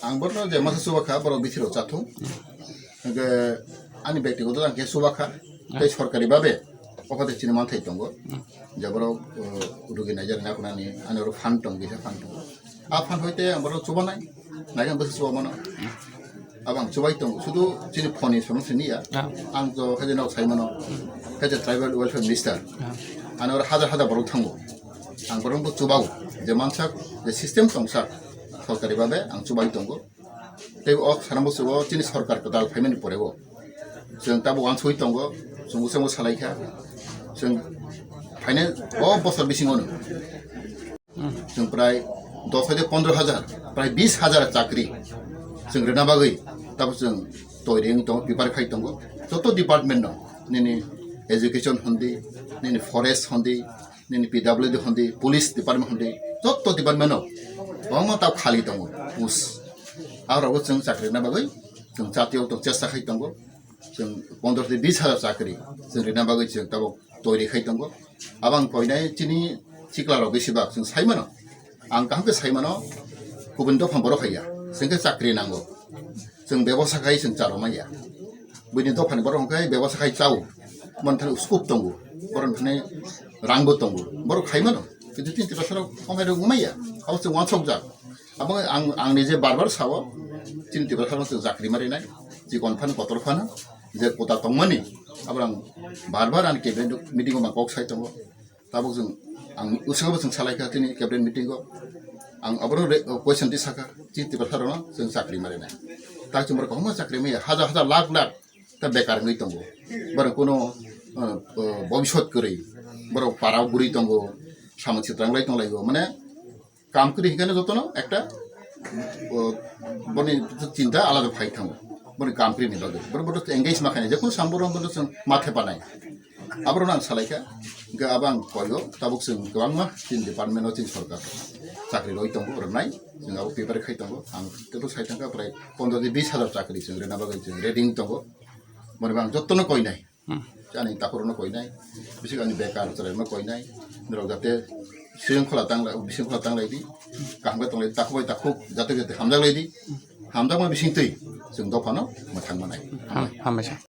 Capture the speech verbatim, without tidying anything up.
Ang borokno je masa chuba kha, borok bithiro chathung. Hwnkhe ani bektigoto ang khe chuba kha. Tei sorkari babe ophate chini manthai tongo. Je borok, uh, rugi naijak nai phunani, ani oro fund tong, kisa fund tong. A fund hoite ang borok chubanai, naikhe ang bwsa chuba mano. Abo ang chubai tongo. Sudu chini phone ni sono sini ya. Ang to khaje nok sai mano. Khaje tribal welfare minister. Ani oro hajar hajar borok thango. Ang borok bo chubao. Je mansak, je system tongsak. Sorkari babe ang chubai tongo. Tei o sanambo chubo chini sorkar kwtal phaimani porego. Chwng tabo wansugwi tongo. Chwng bwskango salaikha. Chwng phainai o bosor bisingo no. Chwng prai dos hajar, pondro hajar, prai bis hajar chakri chwng rwna bagwi tabo chwng toiri wng tongo, prepare khai tongo. Joto department no, nini education hondi, nini forest hondi, nini P W D hondi, police department hondi, joto department no kwbangma tabo khali tongo post. Aro bo chwng chakri rwna bagwi chwng chatio tong chesta khai tongo. Chwng pondro tei bis hajar chakri chwng rwna bagwi chwng tabuk toiri khai tongo. Abang koinai chini chikla rok besi bak chwng sai mano. Ang kaham khe sai mano, kubun dopha borok haiya. Chwng khe chakri nango. Chwng bebosa khai chwng charo manya. Buini dopha ni borok hwnkhe bebosa khai chao. Mon thani scope tongo. Borok thani rangbo tongo. Borok khai mano. Kintu chini Tiprasa rok ongkhai rok maya. Abo chwng wansok jak. Abo ang, ang nije bar bar sao, chini Tiprasa rok chwng chakri mari nai, chikon phano kotor phano, je kota tongmani, abo ang bar bar ani cabinet meeting o ma kok sai tongo. Tabuk chwng ang usabo chwng salai kha chini cabinet meeting o. Ang abono re-, question di saka, chini Tiprasa rok chwng chakri mari nai. Tak chwng borok kwbangma chakri maya, hajar hajar lakh lakh ta bekar wngwi tongo. Borok kuno, uh, uh, bobisot kwrwi, borok para o guri tongo, samung sitranglai tonglaio, mane, kam kwrwi hinkhe jotono ekta, o, boni chinta alada phai thango. Boni kam kwrwini bagwi. Borok, borok engage ma khainai. Jekunu samung borok, borok chwng ma thepanai. Aborokno ang salaikha. Hinkhe abo ang koyo. Tabuk chwng kwbangma chini department o chini sorkar chakri rwi tongo, rwnai. Chwng abo prepare khai tongo. Ang teibo sai thangkha prai pondro de bis hajar chakri chwng rwna bagwi chwng ready wng tongo. Boni bo ang jotono koinai. Hmm. Ani takhurokno koinai, bising ani bekar chwrairokno koinai, norok jate sringkhola tanglai, bisingkhola tanglai di, kaham khe tonglai, takhuk bai takhuk, jate jate hamjak lai di, hamjakma bisingtwi chwng dophano mwthang manai. Ham-, hambaisa.